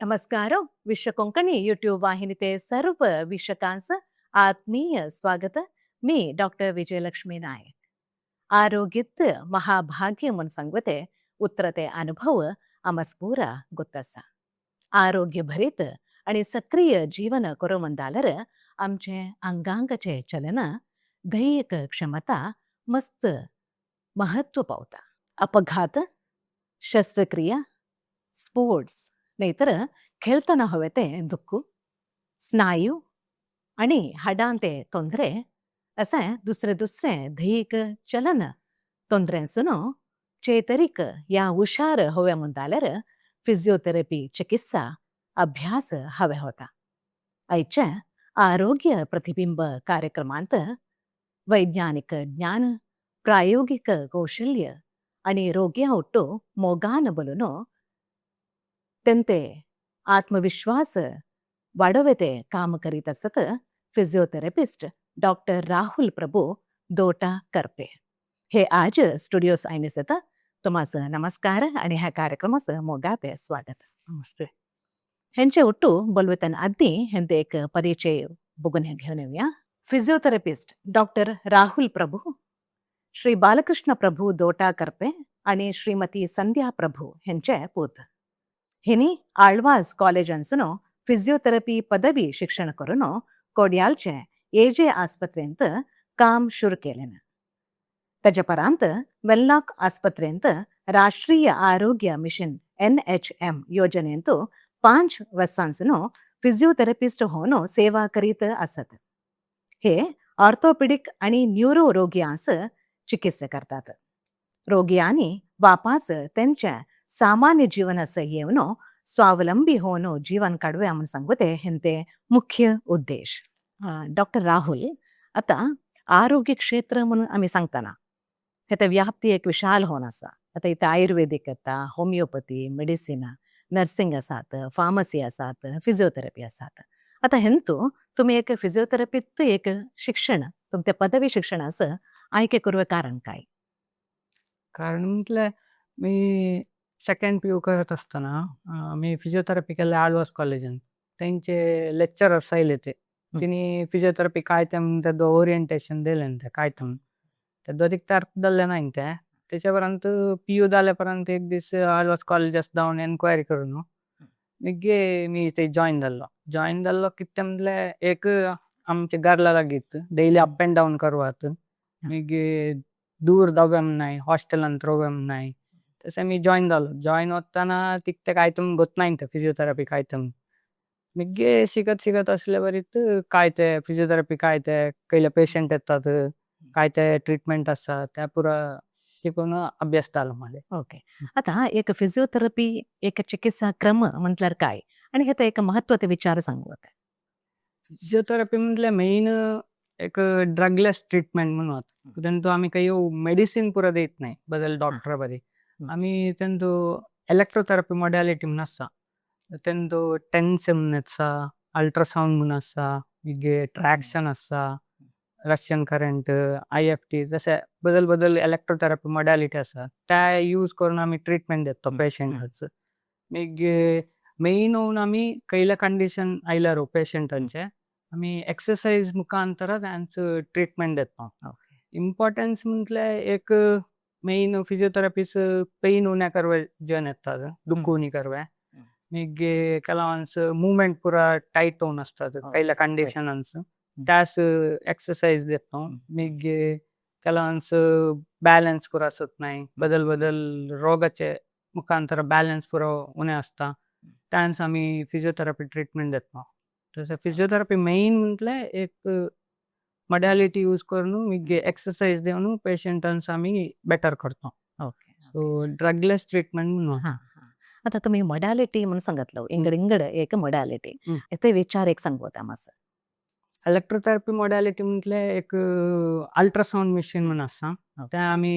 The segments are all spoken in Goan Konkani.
नमस्कार. विश्व कोंकणी यूट्यूब वाहिनीते सर्व वीक्षकांचं आत्मीय स्वागत. मी डॉक्टर विजयलक्ष्मी नायक. आरोग्यत महाभाग्य म्हूण सांगते उतरते अनुभव आमस पुरा गोत्तासा. आरोग्य भरीत आणि सक्रिय जीवन करूं म्हणल्यार आमचे अंगांगाचे चलन, दैहिक क्षमता मस्त महत्व पावता. अपघात, शस्त्रक्रिया, स्पोर्ट्स नाहीतर खेळतना हवे ते दुख्खू, स्नायू आणि हाडांते ತೊಂದರೆ अशें दुसरे दुसरे दैहीक चलन ತೊಂದರೆसून चेतरीक या हुशार हवे म्हणटाल्यार फिजिओथेरपी चिकित्सा अभ्यास हवे होता. आयच्या आरोग्य प्रतिबिंब कार्यक्रमांत वैज्ञानिक ज्ञान, प्रायोगिक कौशल्य आणि रोग्या ಒಟ್ಟು मोगान बोलून तेंते आत्मविश्वास वाडोवे काम करीत आसत फिजिओथेरपिस्ट डॉक्टर राहुल प्रभू दोटा करपे हे आज स्टुडिओस आयने जाता. तुमाचं नमस्कार आणि ह्या कार्यक्रमाचं मोगाते स्वागत. नमस्ते. हेंचे ಒಟ್ಟು बोलवेतन आदी हेंते एक परिचय बघून घेऊन येऊया. फिजिओथेरपिस्ट डॉक्टर राहुल प्रभू, श्री बालकृष्ण प्रभू दोटा करपे आणि श्रीमती संध्या प्रभू हेंचे पूत. हिनी आಳ್वास कॉलेजांसून फिजिओथेरपी पदवी शिक्षण करून कोड्यालचे एजे आस्पत्रेंत काम सुरू केलें. ताच्या परांत वेल्लॉक आस्पत्रेंत राष्ट्रीय आरोग्य मिशन एनएचएम योजनेंत 5 वर्सांसून फिजिओथेरपिस्ट होऊन सेवा करीत आसत. हे ऑर्थोपेडिक आणि न्यूरो रोग्यांस चिकित्सा करतात. रोग्यांनी वापास त्यांच्या सामान्य जीवनास येवन स्वावलंबी होऊन जीवन काडुया म्हणून सांगते हेंते मुख्य उद्देश. डॉक्टर राहुल, आता आरोग्य क्षेत्र म्हणून आम्ही सांगताना हे व्याप्ती एक विशाल होऊन आसा. आता इथं आयुर्वेदिक येता, होमिओपॅथी, मेडिसिन, नर्सिंग आसात, फार्मसी आसात, फिजिओथेरपी आसात. आता हेंतू तुम्ही एक फिजिओथेरपीत एक शिक्षण तुमचे पदवी शिक्षणाचं आयके करूं कारण काय? कारण म्हटलं मी सेकंड पीयू करत असताना मी फिजिओथेरपी केले आಳ್वास कॉलेजान. त्यांचे लेक्चरर्स आयले ते तिने फिजिओथेरपी काय ते म्हणून त्याचं ओरिएंटेशन दिलें ते काय ते म्हणून त्याचं अधिक अर्थ दिले नाही ते. त्याच्यापर्यंत पीयू झाल्यापर्यंत एक दीस आಳ್वास कॉलेजास जावन एन्क्वायरी करून मागीर मी ते जॉईन जाल्लो. जॉईन जाल्लो कितें म्हणल्यार एक आमच्या घरला लागीत डेली अप अँड डावन करवात, मागीर दूर जावं नाही, हॉस्टेलांत रावं नाही. तशें मी जॉईन जालो. जॉईन वतना तिकते काय तुम गोत नाही ते फिजिओथेरपी काय ते. मागीर शिकत शिकत असले बरीत काय ते फिजिओथेरपी काय ते, खंयले पेशंट येतात, काय ते ट्रिटमेंट आसा त्या पुरा शिकून अभ्यास जालो म्हाजे. ओके, आता एक फिजिओथेरपी एक चिकित्सा क्रम म्हटल्यार काय आणि हे एक महत्वाचे विचार सांगू. फिजिओथेरपी म्हटल्यार मेन एक ड्रगलेस ट्रिटमेंट म्हणून तेंतू आमी काही मेडिसिन पुरा देत नाही बदल डॉक्टर बरी. आमी तेंतू इलेक्ट्रोथेरपी मोडॅलिटी म्हणून आसा. तेंतू टेन्स म्हणून आसा, अल्ट्रासाउंड म्हणून आसा, मागीर ट्रॅक्शन आसा, रशियन करंट, आयएफटी, तशे बदल बदल इलेक्ट्रोथेरपी मोडॅलिटी आसा. त्या यूज करून आमी ट्रिटमेंट देतो पेशंटाच. मागीर मेन होवन आमी खंयले कंडिशन आयल्यार पेशंटांचे आमी एक्सरसाइज मुखांतर त्यांचं ट्रिटमेंट देतो. इम्पॉर्टन्स म्हटल्यार एक मेन फिजिओथेरपीस पेन उणे करवे जन येतात, दुःख उणी करवे. मागीर ಕೆಲವೊಂದ್स ಮೂವ್ಮೆಂಟ್ ಪೂರ ಟೈಟ್ होऊन असतात खंयल्या कंडिशनांस त्यास एक्सरसाइज देतो. मागीर ಕೆಲವೊಂದ್स बॅलन्स पुरो आसत नाही, बदल बदल रोगाचे मुखांतर बॅलन्स पुरो उणे आसता, त्यास आमी फिजिओथेरपी ट्रिटमेंट देतो. तशें फिजिओथेरपी मेन म्हटल्यार एक मोडॅलिटी यूज करून मागीर एक्सरसाइज देवन पेशंटांस आमी बेटर करतो. सो ड्रगलेस ट्रिटमेंट म्हणून. आता तुम्ही मोडॅलिटी म्हणून सांगितलं, इंगड इंगड एक मोडॅलिटी, ते विचार एक सांगता मातसो. इलेक्ट्रोथेरपी मोडॅलिटी म्हटल्यार एक अल्ट्रासाउंड मशीन म्हणून आसा. ते आमी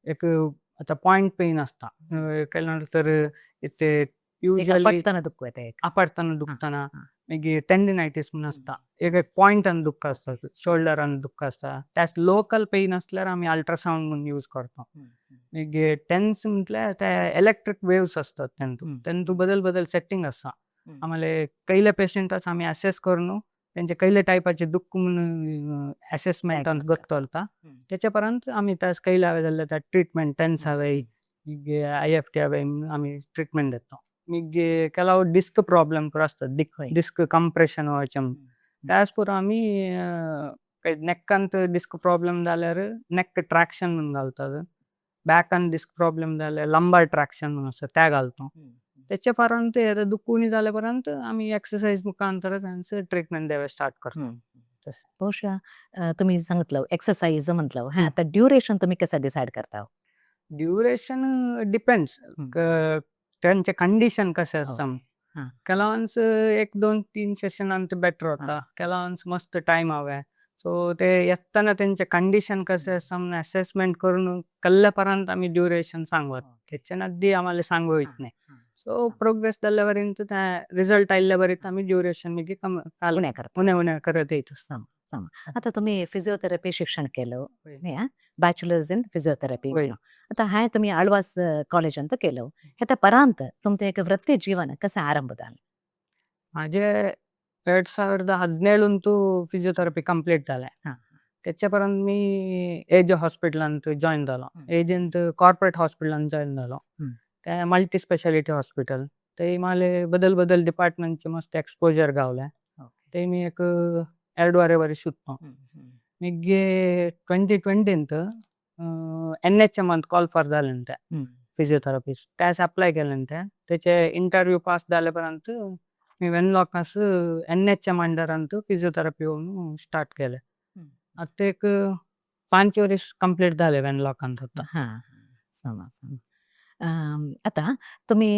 एक आतां पॉयंट पेन आसता केन्ना तर ते युजली आपटतना दुखू येता. आपटतना दुखतना, मागीर टेंडिनायटीस म्हणून आसता, एक एक पॉयंटान दुख्ख आसता, शोल्डरान दुख्ख आसता, त्यास लोकल पेन आसल्यार आमी अल्ट्रासाउंड म्हणून यूज करता. मागीर टेन्स म्हटल्यार ते इलेक्ट्रीक वेव्स आसतात तेंतू, तेंतू बदल बदल सेटींग आसा. ಆಮೇಲೆ ಕೈಲೆ ಪೇಷಂಟಸ್ ಆಮಿ ಅಸೆಸ್ करून त्यांचे कैले टायपाचे दुःख म्हणून असेसमेंट Diagnose ಗೊತ್ತಲ್ತ. त्याच्या पर्यंत आम्ही त्यास कैले हवे जाल्यार त्या ट्रिटमेंट टेन्स हवे, IFT हवे, आम्ही ट्रिटमेंट देतो. मागीर ಕೆಲವು ಡಿಸ್ಕ್ ಪ್ರಾಬ್ಲಮ್ ಕೂಡ असतात. डिस्क कंप्रेशन व्हायचे त्याच पुरो आम्ही नेकांत डिस्क प्रॉब्लेम जाल्यार नेक ट्रॅक्शन म्हणून घालतात. बॅकान डिस्क प्रॉब्लेम जाल्यार लंबार ट्रॅक्शन म्हणून आसता, त्या घालतो. त्याच्या पर्यंत हे दुखून जाल्या पर्यंत आम्ही एक्सरसाइज मुखांतर त्यांचं ट्रीटमेंट द्यावे स्टार्ट करतो. ಬಹುಶಃ तुम्ही सांगितलं एक्सरसाइज म्हटलं, हा आता ड्युरेशन तुम्ही कसं डिसाईड करता? ड्युरेशन डिपेंड्स त्यांचे कंडिशन कसे असता. ಕೆಲವೊಂದ್स 1, 2, 3 सेशन अंत बेटर होता, ಕೆಲವೊಂದ್स मस्त टाइम हवे. सो ते येतना त्यांचे कंडिशन कसे आसा म्हणून असेसमेंट करून कल्ल्या पर्यंत आमी ड्युरेशन सांगवत. त्याच्या आदी आम्हाला सांगू येत नाही. सो प्रोग्रेस जाल्ल्या पर्यंत त्या रिझल्ट आयिल्ल्या पर्यंत आमी ड्युरेशन मागीर उणें करता. उणें उणें करत येयता. सम सम आता तुम्ही फिजिओथेरपी शिक्षण केलं न्ही, बॅचलर्स इन फिजिओथेरपी. आता हाय तुम्ही आಳ್वास कॉलेज ಅಂತ केलं, हे परांत तुमचं एक वृत्ती जीवन कसं आरंभ झालं? माझे 2017 फिजिओथेरपी कंप्लीट जालें. त्याच्या पर्यंत मी एज हॉस्पिटलांत जॉईन जालो. एजंत कॉर्पोरेट हॉस्पिटलान जॉईन जालो. ते मल्टी स्पेशालिटी हॉस्पिटल. ते माले बदल बदल डिपार्टमेंटचे मस्त एक्सपोजर गावले. ते मी एक 2.5 वर्ष शिकतो. मागीर 2020 NHM अंत कॉल फॉर जालें ते फिजिओथेरपिस्ट, त्यास अप्लाय केलें. ते तेचे इंटरव्यू पास जाले पर्यंत मी वेनलॉकास NHM अंडरांत फिजिओथेरपी म्हणून स्टार्ट केले. आता एक 5 वर्ष कंप्लीट जाले वेनलॉकांत आता. हां, समा समा. आता तुम्ही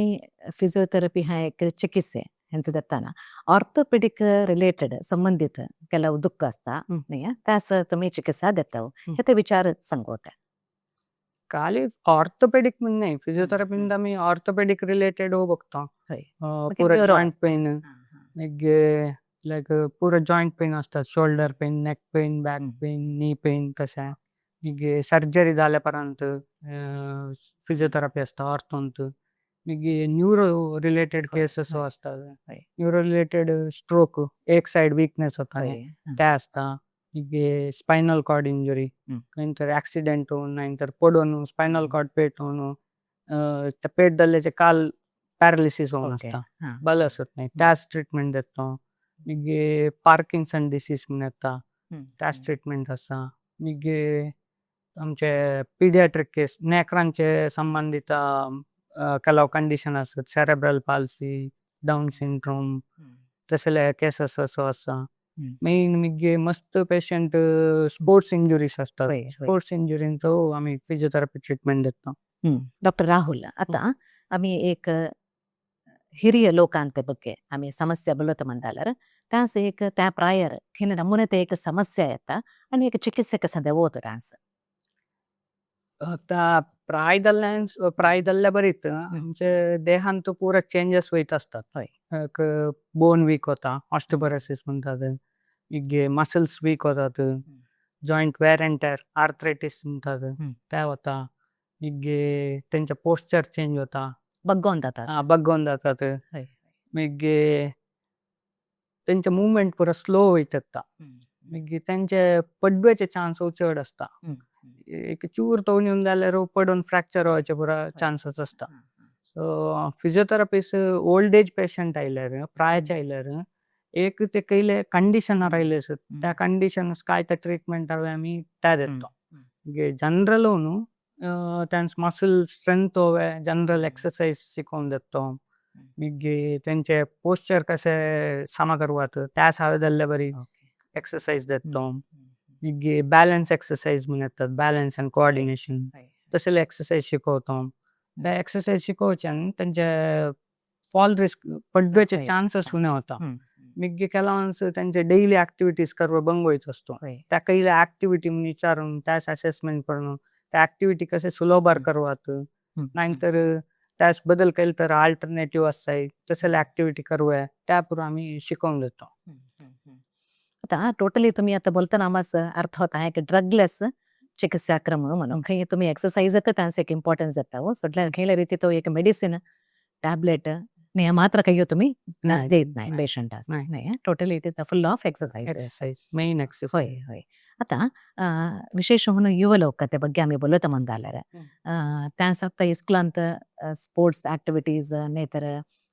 फिजिओथेरपी हा एक चिकित्से हेंत देताना ऑर्थोपेडिक रिलेटेड संबंधित ಕೆಲವು दुःख असता न्ही, त्यास तुम्ही चिकित्सा देता, हे ते विचार सांगवता. खाली ऑर्थोपेडिक म्हणून नाही, फिजिओथेरपींत आमी ऑर्थोपेडिक रिलेटेड हो बघता. पुरो जॉयंट पेन, मागीर लायक पुरो जॉयंट पेन असतात, shoulder pain, neck pain, back pain, knee pain तशें. मागीर सर्जरी जाल्या पर्यंत फिजिओथेरपी आसता ऑर्थोंत. मागीर न्यूरो रिलेटेड केसीस आसतात. न्यूरो रिलेटेड स्ट्रोक, एक सायड वीकनेस जाता न्ही ते आसता. मागीर स्पायनल कॉर्ड इंजुरी, खंय तर एक्सिडेंट होवन नाहीतर पडून स्पायनल कॉर्ड पेट होवन ते पेट जाल्ल्याचे काल पॅरालिसीस होवन आसता, बल आसत नाही, त्याच ट्रिटमेंट देता. मागीर पार्किन्सन डिसीज म्हूण येता, त्याच ट्रिटमेंट आसा. मागीर आमचे पिडियाट्रीक केस, नेकरांचे संबंदीत ಕೆಲವು कंडिशन आसत, सेरेब्रल पाल्सी, डावन सिंड्रोम तसले केसीस असो आसा. मेन मागीर मस्त पेशंट स्पोर्ट्स इंजुरीज असतात. हय, हय. स्पोर्ट्स इंजुरीन तो आमी फिजिओथेरपी ट्रिटमेंट देता. डॉक्टर राहुल, आता आमी एक ಹಿರಿಯ लोकांते ಬಗ್ಗೆ आमी समस्या बलत म्हणटाल्यार त्यास एक त्या प्रायर खंय नमुने ते एक समस्या येता आनी एक चिकित्सा कसं देवत त्यास. आता प्राय जाल्ल्यान प्राय जाल्ल्या बरीत आमचे देहांत पुरा चेंजेस वयत असतात. एक बोन वीक होता, ऑस्टियोपोरोसिस म्हणतात, मागीर मसल्स वीक होतात, joint wear and tear, arthritis म्हणतात ते होता. मागीर तेंचे पोस्चर चेंज होता. बग्गोन जातात. आं, बग्गोन जातात. मागीर तेंचे मुवमेंट पुरा स्लो वयत येता. मागीर तेंचे पडवेचे चान्स चड आसता. एक चूर तोवन येवन जाल्यार पडून फ्रॅक्चर जावचे पुरा चान्सीस आसता. So physiotherapist old age patient आयल्यार, प्रायचे आयल्यार एक ते कयले कंडिशनार आयले आसत त्या कंडिशन काय ते ट्रिटमेंट हवे आमी त्या देता. मागीर जनरल न्हू त्यांच मसल स्ट्रेंथ हवे, जनरल एक्सरसाइज शिकोवन देता. मागीर तेंचे पोस्चर कशें समा करवात त्यास हांवें जाल्ले बरी एक्सरसाइज देता. मागीर बॅलन्स एक्सरसाइज म्हूण येतात, बॅलन्स आनी कोऑर्डिनेशन तसले एक्सरसाइज शिकवता. ते एक्सरसाइज शिकोवच्यान तेंचे फॉल रिस्क, पडवेचे चान्सीस उणे वता. मागीर ಕೆಲವೊಂದ್स तेंचे डेली एक्टिविटीज करपाक बंग वयत आसता. त्या कयले एक्टिविटी म्हूण विचारून त्यास असेसमेंट करून त्या एक्टिविटी कशें सुलोभार करवात, नाहीतर त्यास बदल केले तर अल्टरनेटिव्ह आसताय तसले एक्टिविटी करूया, त्या पुरो आमी शिकोवन देता. आता टोटली तुम्ही आता बोलताना आम्हास अर्थ होत आहे की ड्रगलेस चिकित्सा क्रम म्हणून खंय तुम्ही एक्सरसाइज त्यांचे एक इम्पॉर्टन्स जाता हो सोडल्या खंयल्या रीती तो एक मेडिसिन टॅबलेट नाही, मात्र काही तुम्ही नाही. देत नाही नाही. पेशंटास. नाही. नाही, totally it is a full of exercise. Exercise, main exercise. होय होय. आता ವಿಶೇಷ म्हणून युವ लोक त्या ಬಗ್ಗೆ आम्ही बोलत म्हणताल्यार त्या आता इस्कुलांत स्पोर्ट्स ऍक्टिव्हिटीज नाही तर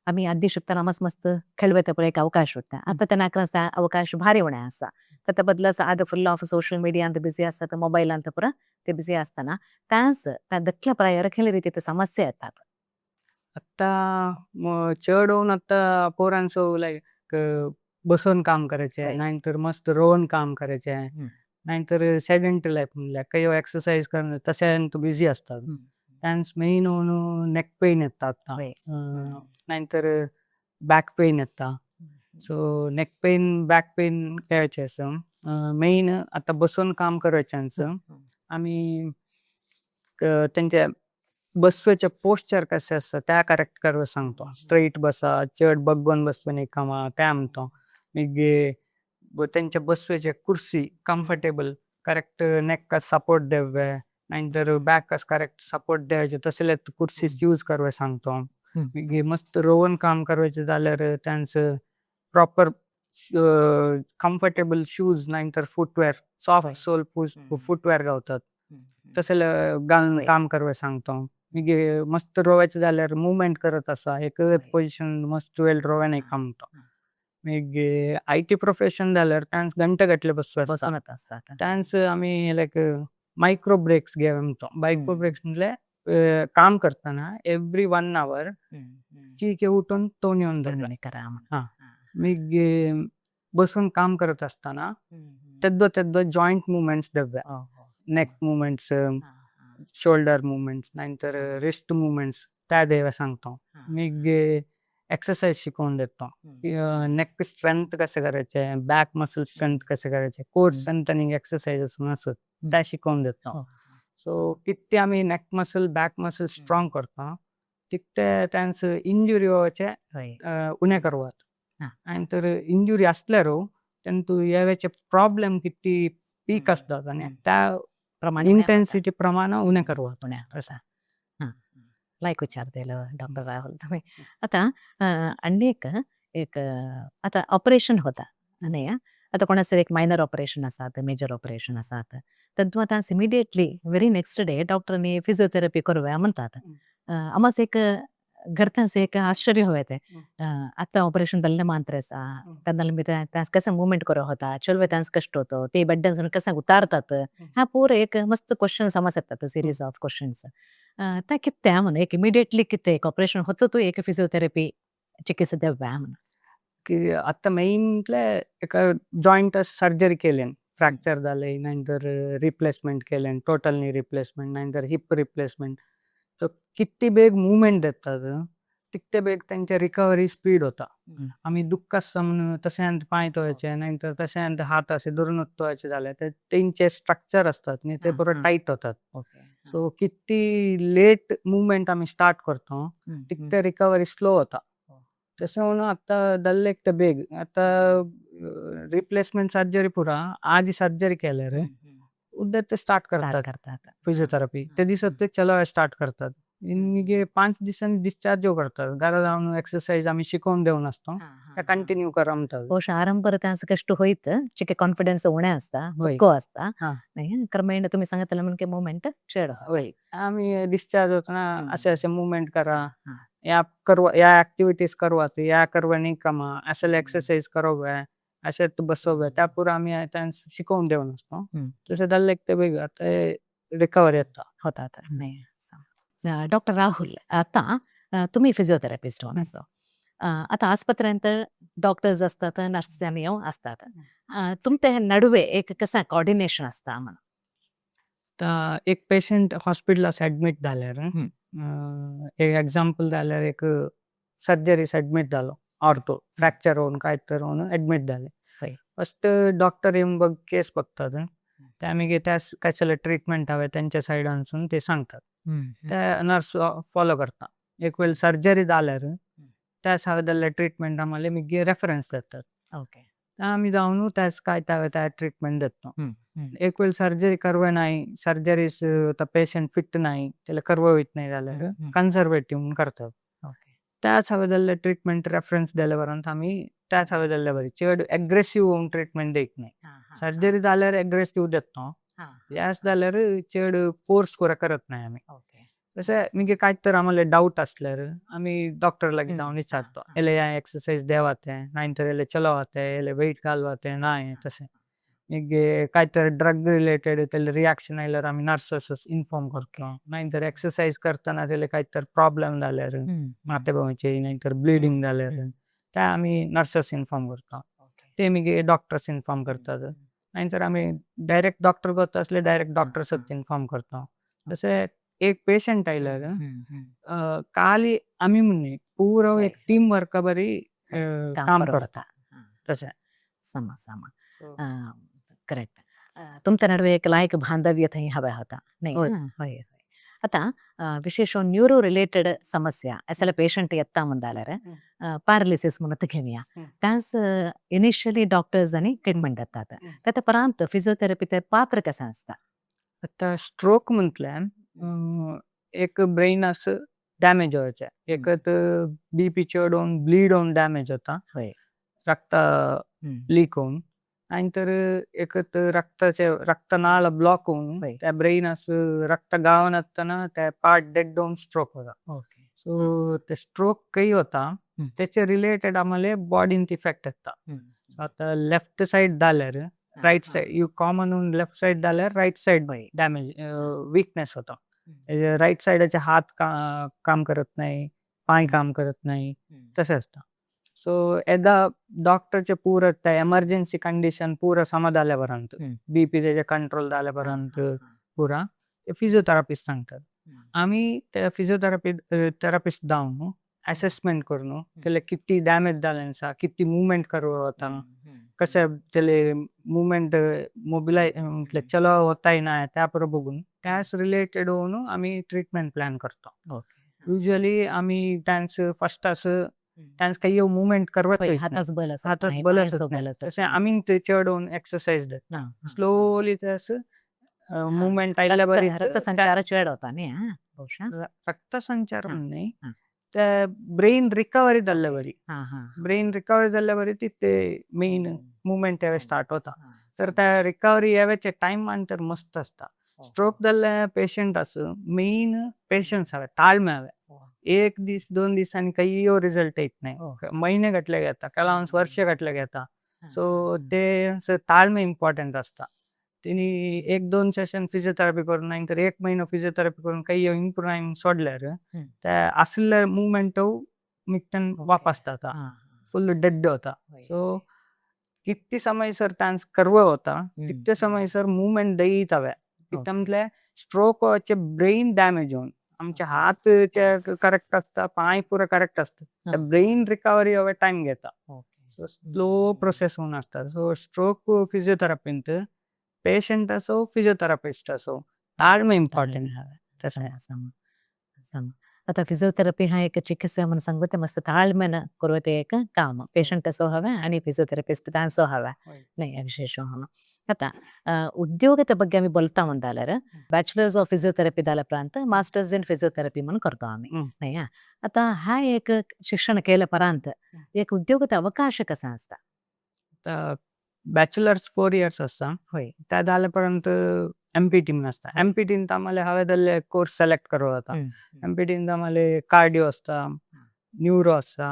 आम्ही आधी शिकताना मस्त मस्त खेळवे पळय एक अवकाश उरता. आता त्यांना अवकाश भारी उणे आसा. तर त्या बदला आतां फुल ऑफ सोशल मिडिया अंत बिझी आसतात, मोबायल अंत पुरा ते बिझी असताना त्यास त्या दखल्या प्रायर खेळ रीती समस्या येतात. आता चड होऊन आता पोरांचो लायक बसून काम करायचे, नाहीतर मस्त रोवन काम करायचे, नाहीतर सेडेंटरी लाईफ म्हणल्यार काही एक्सरसाइज करणं तशे बिझी असतात. त्यांस मेन होऊन नेक पेन येता आता, नाहीतर बॅक पेन येता. So neck pain, back pain खेळायचे असं मेन आता बसून काम करायचे. आम्ही त्यांच्या बसवायचे पोस्चर कसे असतात त्या करेक्ट करायला सांगतो. स्ट्रेट बसा, चड बग्गोन बसवे नाही कामा त्या म्हणतो. मागीर त्यांच्या बसवायचे कुर्सी कम्फर्टेबल, करेक्ट नेकाक सपोर्ट देवे, नाहीतर बॅकाक करेक्ट सपोर्ट द्यायचे तसले कुर्सी यूज करायला सांगतो. मागीर मस्त रोवन काम करायचे जाल्यार त्यांचं प्रॉपर कम्फर्टेबल शूज नाहीतर फुटवेअर, सॉफ्ट सोल फुटवेअर गावतात तसले घालून काम करायला सांगतो. मागीर मस्त रोवायचे जाल्यार मुवमेंट करत आसा, एक पोजिशन मस्त वेळ रोवे नाही काम म्हणतो. मागीर IT profession जाल्यार त्यांस घंटे गटले बसवे बसूनच असतात. त्यांस आम्ही लायक मायक्रो ब्रेक्स घे म्हणतो. मायक्रो ब्रेक्स म्हणल्यार काम करताना एवरी 1 our चिके उठून तोंड येवन धरले करा. मागीर बसून काम करत असताना तेद्दो तेद्दो जॉईंट मुवमेंट्स देवे, नेक मुवमेंट्स, शोल्डर मुवमेंट्स, नाहीतर रिस्ट मुवमेंट्स त्या देवे सांगतो. मागीर एक्सरसाइज शिकवून देतो. नेक स्ट्रेंथ कसे करायचे, बॅक मसल स्ट्रेंथ कसे करायचे, कोर स्ट्रेंथनिंग एक्सरसाइज असत त्या शिकवून देतो. सो कितके आम्ही neck muscle, back muscle strong करता तितके त्यांचं इंजुरी होवाचे उणे करवात. आणि तर इंजुरी असल्यार त्यांतू येवाचे प्रॉब्लेम किती पीक असतात आणि त्या प्रमाणे इंटेन्सिटी प्रमाण उणे करवात. उणे. लायक विचार दिलो डॉक्टर राहुल तुम्ही. आता आनी एक एक आता ऑपरेशन होता न्ही, आता कोणाचं एक मायनर ऑपरेशन आसात, मेजर ऑपरेशन आसात, तद्दू आतां इमिडिएटली व्हेरी नेक्स्ट डे डॉक्टरांनी फिजियोथेरपी करूया म्हणतात. आमास एक घरतांस एक आश्चर्य होय ते. आता ऑपरेशन जाल्लें मात्र आसा, तांदूळ त्यास कसं मुवमेंट करो होता, चलवे त्यास कष्ट होतो, ते बेड्डान कसं उतारतात, हा पूर एक मस्त क्वेश्चन्स आमास येतात, सिरीज ऑफ क्वेश्चन्स. ते कितें म्हणून एक इमिडिएटली कितें एक ऑपरेशन होतो तू एक फिजियोथेरपी चिकित्सा देव्या म्हणून. की आता मेन म्हटल्यार एका जॉयंट सर्जरी केल्यान फ्रॅक्चर जाले, नाहीतर रिप्लेसमेंट केल्यान, टोटल नी रिप्लेसमेंट, नाहीतर हिप रिप्लेसमेंट, तर किती बेग मुवमेंट देतात तितके बेग त्यांच्या रिकव्हरी स्पीड होता. आम्ही दुःख आसता म्हणून तशें पांय तोयाचे, नाहीतर तशें हात असे धरून तोयाचे जाल्यार ते तेंचे स्ट्रक्चर असतात न्ही ते बरो टायट होतात. सो किती लेट मुवमेंट आम्ही स्टार्ट करतो तितके रिकव्हरी स्लो होता. तशें म्हणून आता जाल्ले एक बेग आता रिप्लेसमेंट सर्जरी पुरा आजी सर्जरी केल्यार उद्या ते स्टार्ट करतात फिजियोथेरपी, ते दिसत ते चलवाय स्टार्ट करतात. मागीर 5 दिसांनी डिस्चार्ज करतात. घरा जावन एक्सरसाइज आम्ही शिकवून देवन असतो, त्या कंटिन्यू करा म्हणतात. ಬಹುಶಃ आरंभ त्यास कष्ट होईत चिके कॉन्फिडन्स उणे असता, दुःख असता नाही, क्रमेण तुम्ही सांगितलं म्हणजे मुवमेंट चेड. होय, आम्ही डिस्चार्ज होताना असे असे मुवमेंट करा, या करवा, या ऍक्टिव्हिटीज करवात, या करवा नाही कामा, असले एक्सरसाइज करवे, असे बसवे, त्या पुरा आम्ही त्यांना शिकवून देवन असतो. तशें जाल्ले ते बेग आता रिकव्हरी येता. होतात नाही. डॉक्टर राहुल, आता तुम्ही फिजिओथेरपिस्ट हो असो, आता आस्पत्र्यांत डॉक्टर्स असतात, नर्स असतात, तुमच्या नडवे एक कसा कॉर्डिनेशन असता म्हणून? आता एक पेशंट हॉस्पिटलास ऍडमिट जाल्यार, एक एक्झाम्पल जाल्यार एक सर्जरीस ऍडमिट जालो, ऑर्थो फ्रॅक्चर होऊन काय तर होऊन ऍडमिट जाले. फर्स्ट डॉक्टर येऊन बघ केस बघतात, त्या मागीर त्या कसले ट्रिटमेंट हवे त्यांच्या सायडानसून ते सांगतात, त्या नर्स फॉलो करता. एक वेळ सर्जरी जाल्यार त्या जाल्ले ट्रिटमेंट आम्हाला मागीर रेफरन्स देतात. आम्ही जावन त्यास काय त्या ट्रिटमेंट देतो. एक वेळ सर्जरी करवे नाही, सर्जरीस पेशंट फिट नाही, त्याला करवत नाही जाल्यार कन्झर्वेटिव्ह म्हणून करतात. त्याच हांवें जाल्ले ट्रिटमेंट रेफरन्स दिले उपरांत आमी त्याच हांवें जाल्ले बरी चड एग्रेसीव होवन ट्रिटमेंट देत नाही। सर्जरी जाल्यार एग्रेसीव देतो यास जाल्यार चड फोर्स पुरा करत नाही आमी। तसे मागीर काय तर आम्हाला डाउट असल्यार आमी डॉक्टर लागी जावन विचारतो एले या एक्सरसाइज देवाते नाही तर एले चलवाते एले वेट घालवाते नाही तसे। मागीर काय तर ड्रग रिलेटेड तेले रिएक्शन आयल्यार आमी नर्सेस इन्फॉर्म करतो नाही तर एक्सरसाइज करताना तेले काय तर प्रॉब्लेम जाल्यार माथे भोंवचे नाही तर ब्लीडिंग जाल्यार ते आमी नर्सेस इन्फॉर्म करतो ते मागीर डॉक्टर्स इन्फॉर्म करतात नाही तर आमी डायरेक्ट डॉक्टर करता असले डायरेक्ट डॉक्टर्स इन्फॉर्म करतो। तसे एक पेशेंट आयल्यार खाली आमी म्हणणे पुरो एक टीम वर्क बरी काम करता तसे। समा समा करेक्ट। तुमच्या नडवे एक लायक बांधव्य थंय हवे होता नाही? होय। होय होय। आता विशेष न्यूरो रिलेटेड समस्या असले पेशंट येता म्हणल्यार पॅरालिसिस म्हणून घेऊया त्यास इनिशियली डॉक्टर्स आणि ट्रीटमेंट देतात त्या परांत फिजिओथेरपी ते पात्र कसं असता? आता स्ट्रोक म्हटल्यार एक ब्रेन असं डॅमेज व्हायचे एक तर बीपी चड होऊन ब्लीड होऊन डॅमेज होता रक्त लीक होऊन आणि तर एक तर रक्ताचे रक्तनाळ ब्लॉक होऊन त्या ब्रेन असं रक्त गावन असताना त्या पार्ट डेड होऊन स्ट्रोक होता। सो ते स्ट्रोक काही होता त्याचे रिलेटेड आम्हाला बॉडीन इफेक्ट येता। आता लेफ्ट साइड जाल्यार right side you common left side जाल्यार राईट साइड डॅमेज वीकनेस होता। राईट साइडाचे हात काम करत नाही पाय काम करत नाही तसे असता। सो एदा डॉक्टरचे पुरा त्या एमर्जन्सी कंडिशन पुरा समा जाल्यापर्यंत बीपी त्याचे कंट्रोल जाल्यापर्यंत पुरा फिजिओथेरपिस्ट सांगतात आम्ही त्या फिजिओथेरपी थेरपिस्ट जावन असेसमेंट करून त्याला किती डॅमेज झाले आसा किती मुवमेंट करू होता कसे त्याले मुवमेंट मोबिलाय म्हटलं चलो होताय ना त्या बरोबर बघून त्यास रिलेटेड होऊन आम्ही ट्रीटमेंट प्लॅन करतो। युजली आम्ही त्यांचं फर्स्ट असं त्यांचं काही मुवमेंट करत हाताच बल हातात बल असत तसे आम्ही ते चढ होऊन एक्सरसाइज देतो स्लोली ते असं मुवमेंट आयल्या रक्तसंचार चढ होता नाही रक्तसंचार नाही त्या ब्रेन रिकव्हरी जाल्ले बरी ब्रेन रिकव्हरी जाल्ले बरी ती मेन मुवमेंट यावे स्टार्ट होता तर त्या रिकव्हरी यावेचे टाइम तर मस्त असता। स्ट्रोक जाल्ले पेशंट असं मेन पेशन्स हवे ताळमे हवे एक दीस दोन दिसांनी काही रिझल्ट येत नाही महिने घातले घेता ಕೆಲವೊಂದು वर्ष घातले घेता। सो ते ताळमे इम्पॉर्टंट असता तेनी एक दोन सेशन फिजिओथेरपी करून नाही तर एक महिनो फिजिओथेरपी करून काही इम्प्रूव्ह सोडल्यार त्या असले मुवमेंट मिक्टन वापस जाता फुल डेड होता। सो किती समय सर त्यांस करव होता तितके समय सर मुवमेंट देत हवे कित्याक स्ट्रोक ब्रेन डॅमेज होऊन आमचे हात करेक्ट असता पाय पुरा करेक्ट असता ब्रेन रिकव्हरी हवे टाइम घेता। सो स्लो प्रोसेस होऊन असता। सो स्ट्रोक फिजिओथेरपींत पेशंट असो फिजिओथेरपिस्ट असो ताळमे इम्पॉर्टंट हवे तसं। आता फिजिओथेरपी हा एक चिकित्सा म्हणून सांगू ते मस्त ताळमेन करवते एक काम पेशंट असो हवे आणि फिजिओथेरपिस्ट तांसो हवे नाही विशेष हवा। आता उद्योगाच्या ಬಗ್ಗೆ आम्ही बोलता म्हणल्यार बॅचलर्स ऑफ फिजिओथेरपी झाल्या उपरांत मास्टर्स इन फिजिओथेरपी म्हणून करतो आम्ही नाही। आता हा एक शिक्षण केल्या उपरांत एक उद्योगाचा अवकाश कसा असता? बॅचलर्स 4 इयर्स असता त्या झाल्यापर्यंत एमपीटी म्हणून असता एमपीटीन आम्हाला हवे जाल्ले कोर्स सिलेक्ट करवो जाता। एमपीटीन आम्हाला कार्डिओ असता न्यूरो असता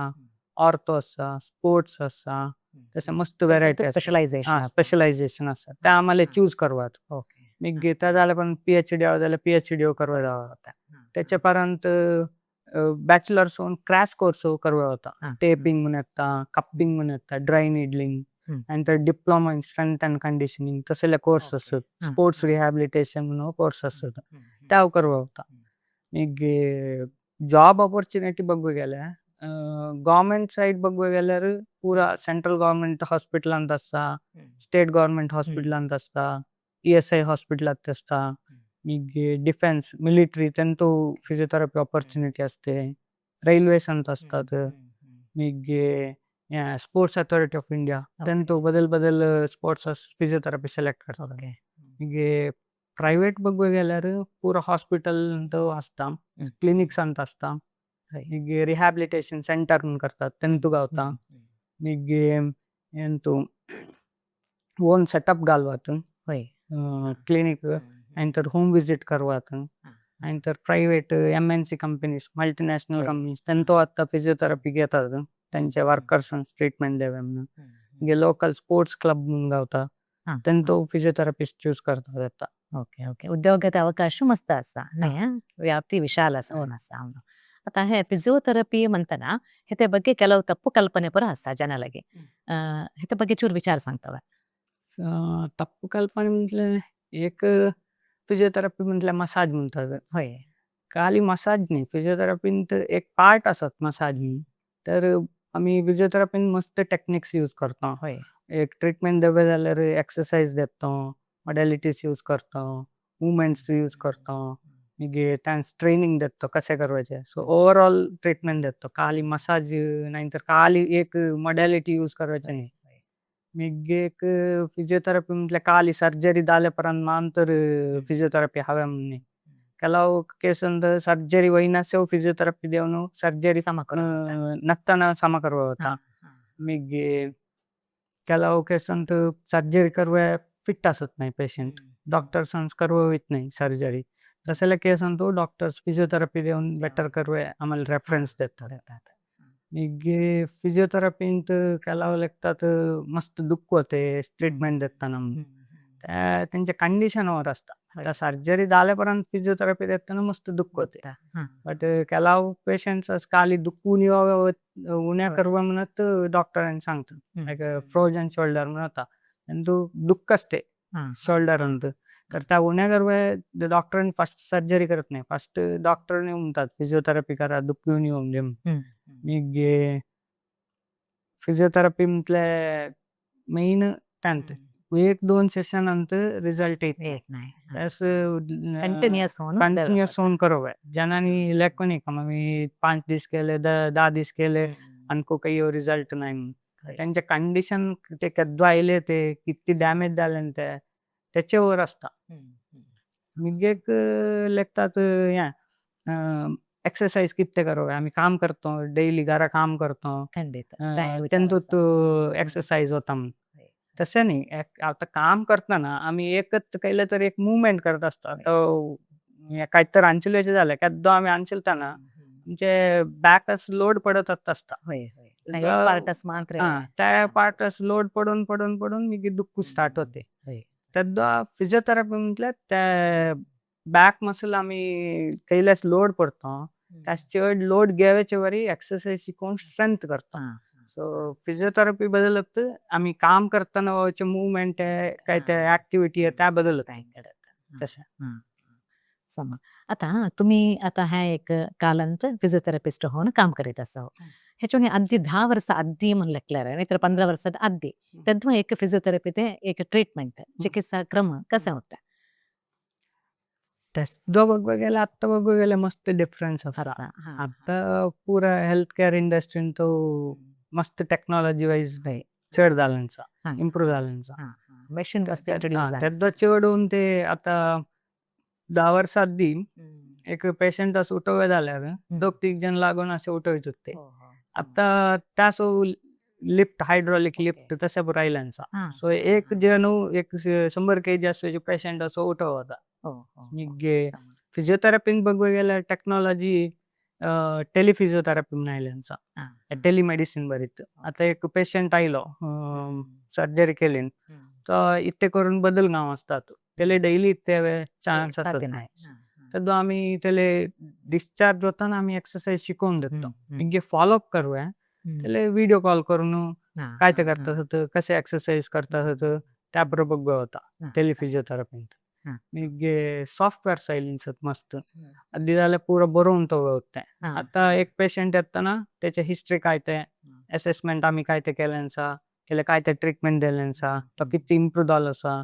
ऑर्थो असता स्पोर्ट्स असता तसे मस्त व्हेरायटी स्पेशलायझेशन स्पेशलायझेशन असता त्या आम्हाला चूज करवात। मागीर त्या जाल्यार पण पीएचडी जाल्यार पीएचडी करवा जाता त्याच्या उपरांत बॅचलर्स होऊन क्रॅश कोर्स करवा होता टेपिंग म्हणून येता कपिंग म्हणून येता ड्राय निडलिंग नंतर diploma in strength and conditioning तसले कोर्स असत स्पोर्ट्स रिहॅबिलिटेशन म्हणून कोर्स असत त्या करवा होता। मागीर जॉब ऑपॉर्च्युनिटी बघू गेल्यार गव्हर्मेंट साइड बघू गेल्यार पुरा सेंट्रल गव्हर्मेंट हॉस्पिटलांत आसता स्टेट गव्हर्मेंट हॉस्पिटलांत आसता ESI हॉस्पिटलांत आसता मागीर डिफेन्स मिलिटरी तेंतू फिजिओथेरपी ऑपॉर्च्युनिटी असते रेल्वेसांत असतात मागीर स्पोर्ट्स अथॉरिटी ऑफ इंडिया तेंतू बदल बदल स्पोर्ट्स फिजिओथेरपी सिलेक्ट करतात। मागीर प्रायवेट बघू गेल्यार पुरा हॉस्पिटल आसता क्लिनिक्सांत आसता मागीर रिहॅबिलिटेशन सेंटर म्हूण करतात तेंतू गावता. मागीर हेंतू ओन सेटअप घालवात क्लिनिक नंतर होम विजिट करवात नंतर private MNC companies multinational companies तेंतो आता फिजियोथेरपी घेतात त्यांचे वर्कर्स ट्रीटमेंट देवे म्हणून. मागीर लोकल स्पोर्ट्स क्लब म्हणून गावता तेंतो फिजियोथेरपिस्ट चूज करतात आता. ओके ओके, उद्योगात अवकाश मस्त असा न्हय, व्याप्ತಿ विशाल असा असा. आता हे फिजियोथेरपी म्हणतना हेते ಬಗ್ಗೆ ಕೆಲವು ತಪ್ಪು ಕಲ್ಪನೆ ಪೂರ ಅಸ ಜನಲಗೆ, हेते ಬಗ್ಗೆ ಚೂರು ವಿಚಾರ सांगतವ. तप्पू कल्पने म्हटल्यार एक फिजियोथेरपी म्हटल्यार मसाज म्हणतात. खाली मसाज न्ही, फिजियोथेरपीन एक पार्ट आसात मसाज म्हणून. तर आमी फिजियोथेरपीन मस्त टेक्निक्स यूज करता. एक ट्रिटमेंट देवे जाल्यार एक्सरसाइज देता, मॉडॅलिटीज यूज करता, मुवमेंट्स यूज करता, मागीर तांकां ट्रेनिंग देता कशें करपाचें. सो ओवरऑल ट्रिटमेंट देता, खाली मसाज नाही तर खाली एक मॉडॅलिटी यूज करपाचें न्ही. मागीर एक फिजियोथेरपी म्हटल्यार खाली सर्जरी जाले उपरांत मांतर फिजियोथेरपी हांवें म्हणून न्ही. ಕೆಲವು ಕೇಸಂದ ಸರ್ಜರಿ वयनासे फिजियोथेरपी देवन सर्जरी समा नसताना समा करवा होता. मागीर ಕೆಲವು केसंत सर्जरी करवे फिट आसत नाही पेशंट, डॉक्टर्स करवे वयत नाही सर्जरी, तसले केसंत डॉक्टर्स फिजियोथेरपी देवन बेटर करवे आम्हाला रेफरन्स देतात. मागीर फिजियोथेरपींत ಕೆಲವು लेगतात मस्त दुःख होते ट्रिटमेंट देताना, तेंचे कंडिशन वर आसता. सर्जरी जाले उपरांत फिजियोथेरपी देताना मस्त दुःख होते, बट ಕೆಲವು पेशंट्स खाली दुःख उण्या करवा म्हणत डॉक्टरांनी सांगतात. लायक फ्रोजन शोल्डर म्हणून होता आनी दुःख असते शोल्डरांत, तर त्या उण्या करवे डॉक्टरांनी फर्स्ट सर्जरी करत नाही, फर्स्ट डॉक्टरांनी म्हणतात फिजियोथेरपी करा दुःख येऊन येऊन दे. मागीर फिजियोथेरपी म्हटल्यार मेन तांत एक दोन सेशनांत रिजल्ट येत नाही, कंटिन्युअस कंटिन्युअस होऊन करवे. जनांनी लेखून का आमी 5 दीस केले 10 दीस केले आनी काही रिजल्ट नाही म्हणून. त्यांचे कंडिशन ते केद्दां आयले ते कितले डॅमेज जाले ते तेचे वर आसता. मागीर एक लेखतात हें एक्सरसाइज कितले करप, आमी काम करतो डेली घरा काम करतो तेंतूत एक्सरसाइज होता म्हणून. तशें न्ही, आतां काम करतना आमी एकच केले तर एक मुवमेंट करत आसता, काय तर आंशिल्याचें जालें केद्दां आमी आंशिलताना आमचे बॅकच लोड पडत आसता, त्या पार्टस लोड पडून पडून पडून मागीर दुःख स्टार्ट होते. तेद्दां फिजियोथेरपी म्हटल्यार ते बॅक मसल आमी कैल्यास लोड पडता त्यास चड लोड घेवचे वरी एक्सरसाइज शिकोवन स्ट्रेंथ करता. सो फिजियोथेरपी बदलत आमी काम करतना मुवमेंट काय ते ऍक्टिव्हिटी त्या बदलत तशें. समा आता तुम्ही आता हा एक कालांत फिजियोथेरपिस्ट होऊन काम करीत आसा, हेच्या आदी 10 वर्सां आदी म्हण लेखल्यार नाही तर 15 वर्सां आदी तेन्ना एक फिजियोथेरपी ते एक ट्रीटमेंट चिकित्सा क्रम कसा होता? तेजो बघूंक गेल्यार आत्तां बघूंक गेल्यार मस्त डिफरन्स आसा. आतां पुरा हेल्थ केअर इंडस्ट्रीन तो मस्त टेक्नॉलॉजी वायज चड जालें आसा, इम्प्रूव जालें आसा. मशीन तेद्दां चड होवन ते आतां 10 वर्सां आदी एक पेशंट असो उठोवे जाल्यार 2-3 जण लागून अशें उठोवचे ते. आतां त्या सो लिफ्ट हायड्रॉलिक लिफ्ट तशें पुरो आयलें आसा. सो एक जण एक 100 kg असो पेशंट असो उठोवता वता. मागीर फिजियोथेरपीन बघूंक गेल्यार टेक्नॉलॉजी टेलिफिजियोथेरपी म्हणून आयलें आसा, टेलिमेडिसीन बरीत. आतां एक पेशंट आयलो सर्जरी केली तो इतले करून बदल गांव आसतात तेले डेली इतले चान्स आसत नाही, तेदो आमी तेले डिस्चार्ज वताना आमी एक्सरसाइज शिकोवन देता. मागीर फॉलोअप करूया तेले व्हिडिओ कॉल करून काय ते करतात कसे एक्सरसाइज करतात त्या बरोबर बघूया वता टेलिफिजियोथेरपीन. मागीर सॉफ्टवेअर आयलें मस्त, आदी जाल्यार पुरो बरोवन तो वता. आतां एक पेशंट येतना तेचे हिस्ट्री काय ते एसेसमेंट आमी काय ते केलें आसा, तेले काय ते ट्रिटमेंट दिलें आसा, तो कितले इम्प्रूव जालो आसा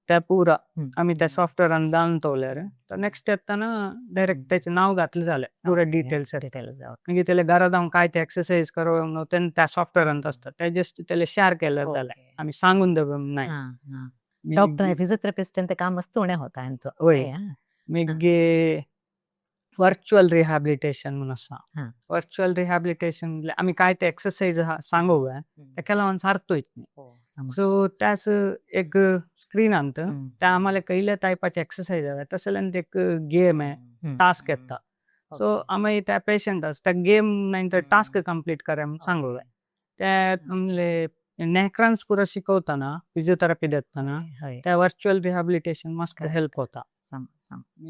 त्या पुरा आमी त्या सॉफ्टवेअरान घालून दवरल्यार तो नेक्स्ट येतना डायरेक्ट तेचें नांव घातलें जालें पुरा डिटेल्स. मागीर तेले घरा जावन काय ते एक्सरसाइज करप म्हणून त्या सॉफ्टवेअरान आसता ते जस्ट तेले शेअर केले जालें, आमी सांगून देवप नाय. डॉक्टर फिजियोथेरपिस्ट ते काम मस्त उणें होता हेंचो. वय. मागीर वर्च्युअल रिहॅबिलिटेशन म्हणून आसा. हा. वर्च्युअल रिहॅबिलिटेशन म्हणल्यार आमी काय ते एक्सरसाइज सांगू तेका लागून सारतो येत. सो त्यास एक स्क्रीन आणतं, त्या आम्हाला कैल्या टायपाचे एक्सरसाइज हव्या तसल्यान एक गेम आहे, टास्क येता. सो आमी त्या पेशंट आसा त्या गेम नाही तर टास्क कंप्लीट करा म्हणून सांगू. त्या आमले नेकरांस पुरा शिकवताना, फिजिओथेरपी देताना त्या वर्च्युअल रिहॅबिलिटेशन मस्त हेल्प होता.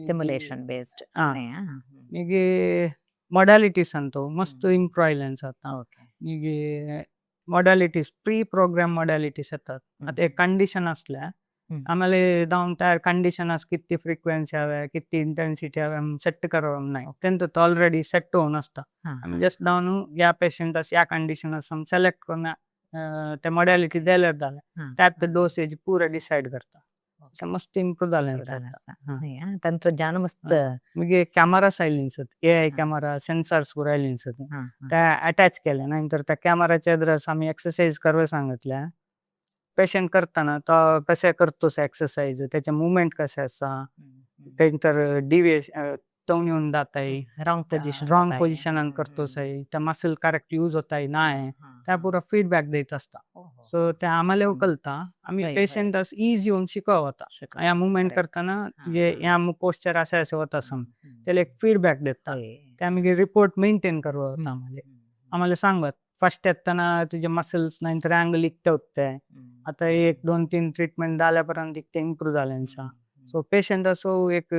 Simulation based. हा, मागीर मॉडॅलिटीज अंतो मस्त इम्प्रूव आयल्यान जाता. मागीर मॉडॅलिटीज, प्री प्रोग्राम मॉडॅलिटीज येतात. आता एक कंडिशन असल्या आम्हाला जावन त्या कंडिशन आस कितली फ्रिक्वेन्सी हव्या, कितली इंटेन्सिटी हव्या सेट करप नाही, तेंचो तो ऑलरेडी सेट होवन आसता. आमी जस्ट जावन ह्या पेशंट आस ह्या कंडिशन आसा सेलेक्ट करून ते मॉडॅलिटी दिल्यार जालें, त्यात डोसेज पुरा डिसायड करता. मस्त इम्प्रूव जालें. तंत्रज्ञान मस्त. मागीर कॅमेरास आयली, एआय कॅमेरा, सेन्सर्स पुरा आयली, ते अटॅच केले. नंतर त्या कॅमेराच्या एद्रस आमी एक्सरसाइज करवे सांगितल्या, पेशंट करताना तो कशें करतो एक्सरसाइज, त्याचे मुवमेंट कशें आसा, नंतर डिविएशन तवून येवन जाताय, रॉंग पोझिशन, रॉंग पोझिशनान करतो, त्या मसल करेक्ट यूज होताय नाय, त्या पुरा फीडबॅक देत असता. सो ते आम्हाला कळता, आमी पेशंट इजी होऊन शिकवता, ह्या मुवमेंट करताना तुझे ह्या पोस्चर असे असे होत असं त्याला एक फीडबॅक देता. ते आमी रिपोर्ट मेंटेन करवा आम्हाला आम्हाला सांगत, फर्स्ट येताना तुझे मसल्स नंतर अँगल इतके होते, आता 1 2 3 ट्रीटमेंट जाल्यापर्यंत इतके इम्प्रूव्ह जाल्यांचा. सो पेशंट असो एक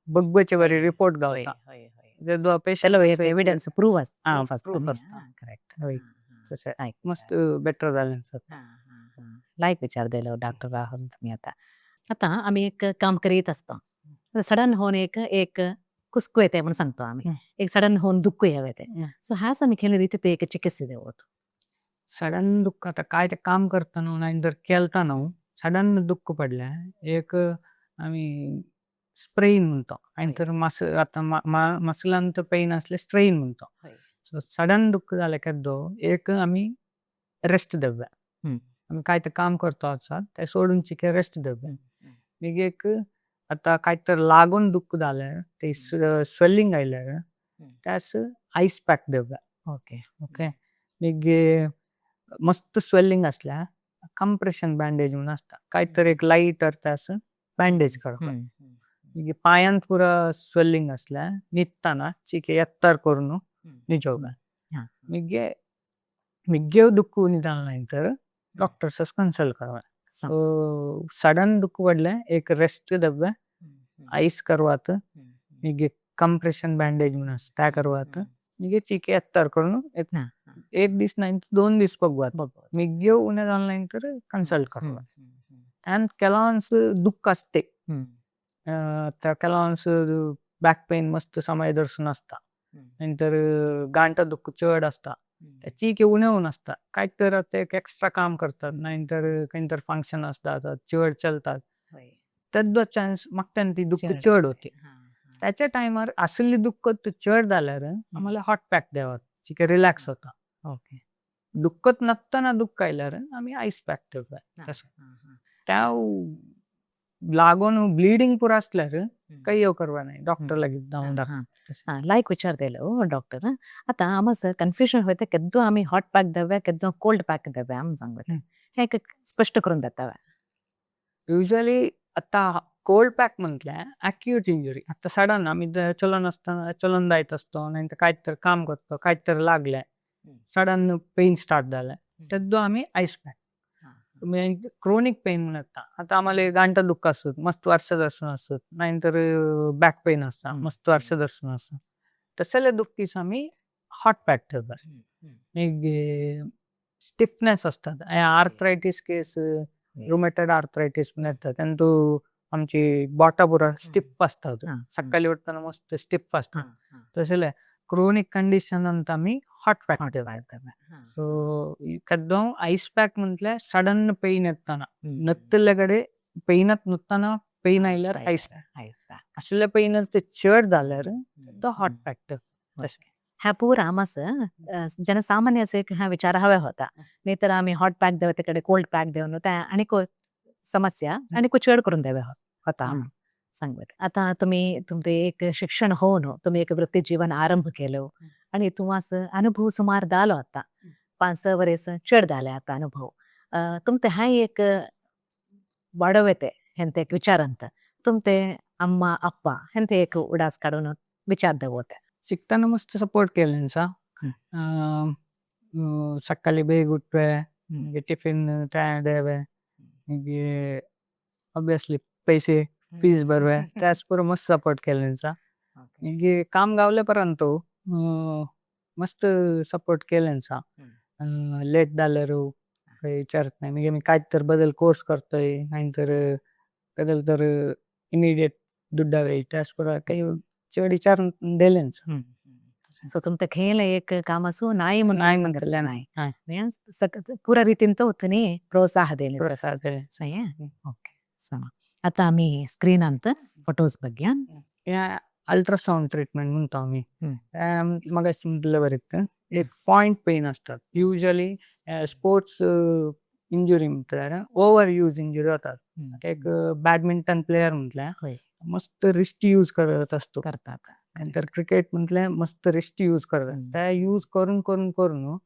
बगबचे बरे रिपोर्ट गावता पेशंट, एव्हिडन्स प्रूव्ह हा, असता. करेक्ट, तशें मस्त बेटर जालें सर. लायक विचार दिलो डॉक्टर राहुल तुम्ही. आता आता आम्ही एक काम करीत असतो, सडन होऊन एक एक कुसकू येते म्हणून सांगतो आम्ही, एक सडन होऊन दुःख यावे ते, सो ह्याच आम्ही केले रीती ते एक चिकित्से देवत. सडन दुःख आता काय ते काम करताना नाही तर केलता सडन दुःख पडल्या, एक आम्ही स्प्रेन म्हणतो आणि तर मस आता मसलांत पेन असले स्ट्रेन म्हणतो. सो सडन दुःख झालं केदो एक आम्ही रेस्ट देव्या, आमी काय ते काम करतो आसा ते सोडून चिके रेस्ट देव्या. मागीर एक आता काय तर लागून दुःख जाल्यार ते स्वेलिंग आयल्यार त्यास आयस पॅक देव्या. ओके ओके, मागीर मस्त स्वेलिंग असल्या कंप्रेशन बँडेज म्हणून असता, काय तर एक लाईट त्यास बँडेज करप. मागीर पायांत पुरा स्वेलिंग असल्या न्हिदताना चिके एत्तर करून निजोवप. मागीर मिग्गेव दुःख निदान नाही तर डॉक्टर्स कन्सल्ट करवा. सो सडन दुःख पडले एक रेस्ट देव्या, आयस करवात, मागीर कंप्रेशन बँडेज म्हणून आसता त्या करवात, मागीर चिके एत्तर करून एक दीस नाही 2 दीस बघवात, मिग्गेव उणें जालें नाही तर कन्सल्ट करवा. आनी ಕೆಲವೊಂದ್स दुःख असते, त्या ಕೆಲवೊंद्स बॅक पेन मस्त समय दर्शन असता, नंतर गांठा दुःख चड असता, चिके उणें होऊन असता, काय तर आता एक एक्स्ट्रा काम करतात नाही तर काही तर फंक्शन असतात चड चलतात, तेदो चान्स म्हाका ती दुःख चड होते. त्याच्या टायमार असली दुःख चड जाल्यार आम्हाला हॉट पॅक द्यावा, चिके रिलॅक्स होता. ओके, दुःखत नसताना दुःख आयल्यार आमी आयस पॅक ठेवता. तसं त्या लागून ब्लिडिंग पुरा असल्यार काही येव करवा नाही, डॉक्टर लागीं जावन दाखोवप. लायक विचार दिलो डॉक्टर. आता आमचं कन्फ्युजन होते केद्दो आमी हॉट पॅक देव्या केद्दो कोल्ड पॅक देव्या आम सांगता, हे एक स्पष्ट करून देता. युजली आता कोल्ड पॅक म्हटल्या अक्यूट इंजुरी, आता सडन आमी चलन असताना चलन जायत असतो नाही तर काय तर काम करतो काय तर लागले सडन पेन स्टार्ट जालें तेद्दो आमी आयस पॅक. क्रोनिक पेन म्हणून येता, आता आम्हाला गांठा दुःख असत मस्त वर्ष दर्शन असत नाही तर बॅक पेन असता मस्त वर्ष दर्शन असत, तसले दुःखीस आमी हॉट पॅक ठेवता. मागीर स्टिफनेस असतात आर्थरायटीस केस, रुमेटेड आर्थरायटीस म्हणून येतात, तेंतू आमची बोटां पुरा स्टिफ असतात, सकाळी उठताना मस्त स्टिफ असतात, तसले क्रोनिक कंडिशन अंत आमी हॉट पॅक ठेवता. सो केद्दो आयस पॅक म्हटल्यार सडन पेन येताना नत्तले कडेन पेनात नुत्ताना पेन आयल्यार आयस पॅक, असले पेन ते चड जाल्यार तो हॉट पॅक ठेवता. ह्या पुरा आमास जनसामान्याचे एक हा विचार हवे होता, नाही तर आम्ही हॉट पॅक देव तिकडे कोल्ड पॅक देवन त्या आणि समस्या आणि चड करून द्यावे होता. सांगत आता तुम्ही तुमचे एक शिक्षण होऊन तुम्ही एक वृत्ती जीवन आरंभ केलं आणि तुम्हास अनुभव सुमार दालो आता 5-6 वरेस चढ झाले आता अनुभव. तुमते हाय एक वाढवते हेंते एक विचारांत तुमते अम्मा अप्पा हेंते एक उडास काढून विचार दवते. शिकताना मस्त सपोर्ट केले. सकाळी बेग उठवे, मागीर टिफिन तयार देवे, मागीर ऑब्वियसली पैसे फीज भरवे, त्याच पुरो मस्त सपोर्ट केले. मागीर काम गावले परंतु मस्त सपोर्ट केले. लेट जाल्यार काही विचारत नाही. मागीर मी काय तर बदल कोर्स करतोय नाही तर बदल तर इमिडिएट दुड्डावे त्याच पुरो काही चड विचार दिलेच. सो तुमचं खेळ एक काम असू नाही म्हणून नाही सांगितलं म्हटलं नाही. नाही. पुरा रीतीन तो तुम्ही प्रोत्साह दिले. प्रोत्साह दिले. ओके. आता आम्ही स्क्रीन अंत फोटोज बघूया. या अल्ट्रासाऊंड ट्रीटमेंट म्हणतो आम्ही. मग म्हटलं बरं एक पॉइंट पेन असतात युजली स्पोर्ट्स इंजुरी म्हटल्यार ओवर यूज इंजुरी होतात. एक बॅडमिंटन प्लेयर म्हटल्यार मस्त रिस्ट यूज करत असतो करतात. नंतर क्रिकेट म्हटल्यार मस्त रिस्ट यूज करतात. त्या यूज करून करून करून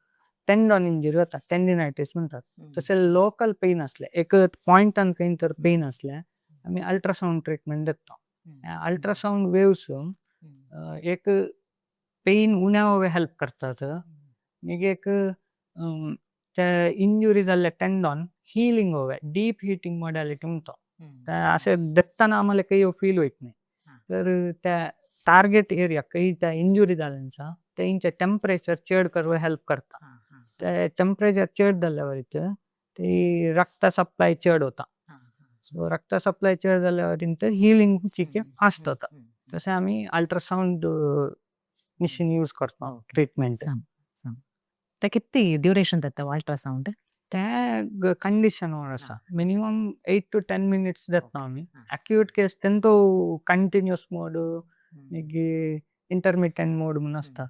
टेंडॉन इंजुरी होतात, टेंडिनायटीस म्हणतात. तसे लोकल पेन असले एक पॉइंटान खंय तर पेन असल्या आमी अल्ट्रासाऊंड ट्रीटमेंट देतो. अल्ट्रासाऊंड वेव्स एक पेन उण्या हेल्प करतात. मागीर एक ते इंजुरी जाल्ले टेंडॉन हिलिंग होवे डीप हिटिंग मॉडॅलिटी म्हणतो. असे देताना आम्हाला काही फील होत नाही. तर त्या टार्गेट एरिया काही त्या इंजुरी जाल्यांचा तेंचे टेम्परेचर चड करवा हेल्प करता. ते टेम्परेचर चड जाल्यावर ते रक्त सप्लाय चड होता. सो रक्त सप्लाय चड जाल्यावर हिलिंग चिके फास्ट होता. तसे आम्ही अल्ट्रासाऊंड मशीन यूज करतो ट्रीटमेंट. ते किती ड्युरेशन जाता अल्ट्रासाऊंड? त्या कंडिशन वर आसा मिनिमम 8 to 10 minutes देता आमी. अक्यूट केस तेंतो कंटिन्युअस मोड मागीर इंटरमिटंट मोड म्हणून आसता.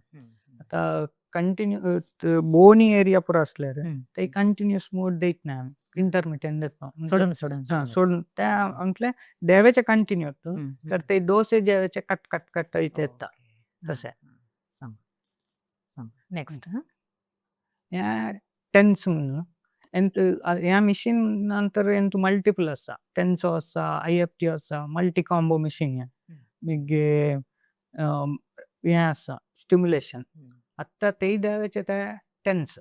आता कंटिन्यू बोनी एरिया पुरो असल्यार ते कंटिन्युअस मोड देत नाही आमी, इंटरमिटंट देता. सोडून सोडून सोडून त्या म्हटल्यार देवेचे कंटिन्यू तर ते डोसेज देवेचे कट कट कट येता तशें. नेक्स्ट. ह्या टेन्स म्हणून ह्या मशीन नंतर ಎಂತ मल्टिपल आसा. टेन्सो आसा, IFT आसा, मल्टी कॉम्बो मशीन ह्या. मागीर हें आसा स्टिम्युलेशन. आतां तेय देवेचे ते टेन्स.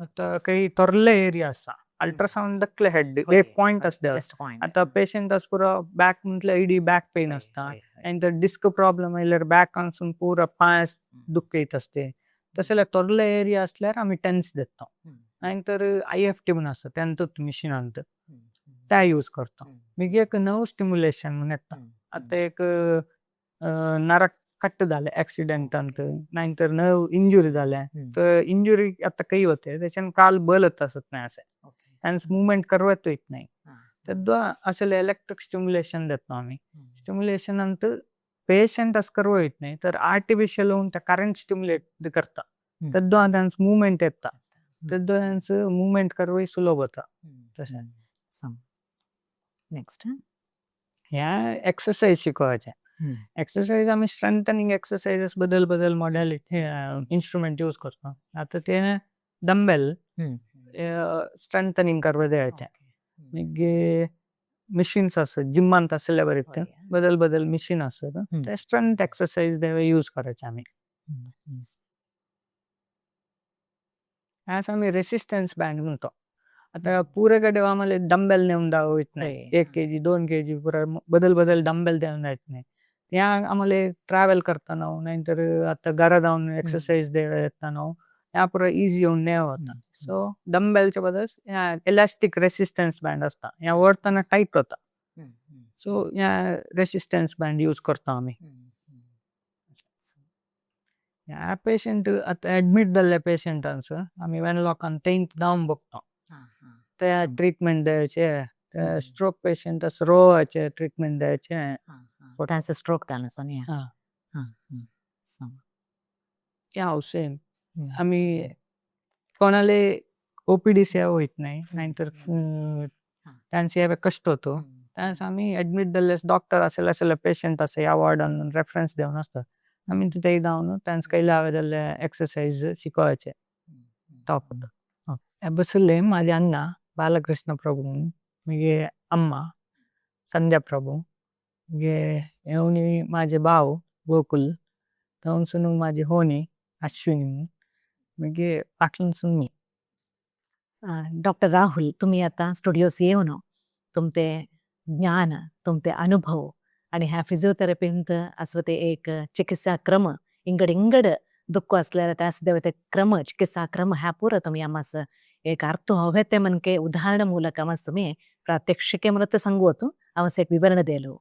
आतां काही थोरले एरिया आसा अल्ट्रासाऊंड दाखले हेड एक पॉइंट आसता. आतां पेशंट आस पुरो बॅक म्हटल्यार इडी बॅक पेन आसता आनी तर डिस्क प्रॉब्लम आयल्यार बॅक आसून पुरो पांय दुखयत आसते. तशें जाल्यार थोरले एरिया असल्यार आमी टेन्स देता. आनी तर IFT म्हणून आसा तेंतूत मशिनांत त्या यूज करता. मागीर एक नर्व स्टिम्युलेशन म्हणून येता. आतां एक नरक कट जाले एक्सिडेंटांत नाही तर नर्व इंजुरी जाले तर इंजुरी आतां काही होते त्याच्यान काल बलत असत नाही असे त्यांस मुवमेंट करवत येत नाही. तर असले इलेक्ट्रिक स्टिम्युलेशन देतो आम्ही. स्टिम्युलेशन पेशंट असं करवं येत नाही तर आर्टिफिशियल होऊन त्या करंट स्टिम्युलेट करता. तर त्यांचं मुवमेंट येता. तर त्यांचं मुवमेंट करवं सुलभ होता तशें. नेक्स्ट. ह्या एक्सरसाइज शिकवायचे. एक्सरसाइज आमी स्ट्रेंथनिंग एक्सरसाइजेस बदल बदल मॉडॅलिटी इंस्ट्रुमेंट यूज करतो. आता ते डंबेल स्ट्रेंथनिंग करवा द्यायचे. मागीर मशीन्स आसत जिमांत आसले बरे बदल बदल मशीन आसत ते स्ट्रेंथ एक्सरसाइज देवे यूज करायचे आमी. ह्यास आमी रेसिस्टन्स बँड म्हणतो. आता पुरे कडे आम्हाला डंबेल नेऊन दावत नाही. 1 kg 2 kg पुरा बदल बदल डंबेल देऊन जायत नाही. त्या आम्हाला ट्रॅव्हल करताना नाहीतर आता घरा जाऊन एक्सरसाइज येताना ह्या पुरा इझी येऊन नेव होता. सो डंबेलच्या बदल ह्या इलास्टिक रेसिस्टन्स बँड असता. ह्या ओढताना टाईट होता. सो ह्या रेसिस्टन्स बँड यूज करतो आम्ही. ह्या पेशंट आता ऍडमिट जाल्ल्या पेशंटांचो आमी वेनलॉकान तेंक जावन बघतो. त्या ट्रीटमेंट द्यायचे स्ट्रोक पेशंट रोवाचे ट्रीटमेंट द्यायचे. त्यांचं स्ट्रोक झाला न्ही. या सेम आम्ही कोणाले OPD सेवा होत नाही नाहीतर त्यांचे यावे कष्ट होतो. त्यास आमी एडमिट दल्ले डॉक्टर असेल असेल पेशेंट असे या वार्डान रेफरन्स देवन असतात आमी तिथे जावन त्यांस कैले हांवे दल्ले एक्सरसाइज शिकवायचे टॉप। बसले माझे अण्णा बालकृष्ण प्रभु मगे अम्मा संध्या प्रभु मगे येवनी माझे भाव गोकुल तवसुनु माझे होनी अश्विनी मगे पाकलन सुन्नी। डॉक्टर राहुल तुम्ही आता स्टुडियोस येवन तुमते ज्ञान तुमते अनुभव आणि ह्या फिजिओथेरपींत असं एक चिकित्सा क्रम इंगड इंगड दुःख असल्यार त्यास ते क्रम चिकित्सा क्रम ह्या पुरा तुम्ही आमास एक अर्थ हवे ते मनके उदाहरण ಮೂಲಕ आमास तुम्ही प्रात्यक्षिके म्हणत सांगू आमास एक विवरण देलो।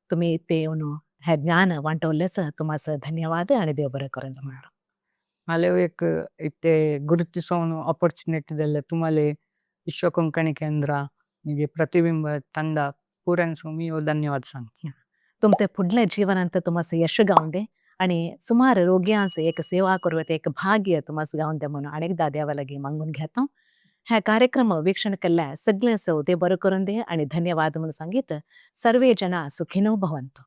तुम्ही ते येवन ह्या ज्ञान वांटवल्यास तुम्हास धन्यवाद आणि देव बरं करेन। मला एक इथे गुरुतिसोन अपॉर्चुनिटी दिले तुम्हाला विश्व कोंकणी केंद्र म्हणजे प्रतिबिंब ತಂಡ पुऱ्यांसो मी धन्यवाद सांगते। तुमते पुढल्या जीवनांत तुम्हास यश गावून दे आणि सुमार रोग्यांस एक सेवा करूं एक भाग्य तुम्हास गावून दे म्हणून अनेकदा देवा लागी मागून घेतो। ह्या कार्यक्रम वीक्षण केल्ल्या सगळ्यांसो ते बरं करून दे आणि धन्यवाद म्हणून सांगित। सर्वे जना सुखिनो भवन्तु।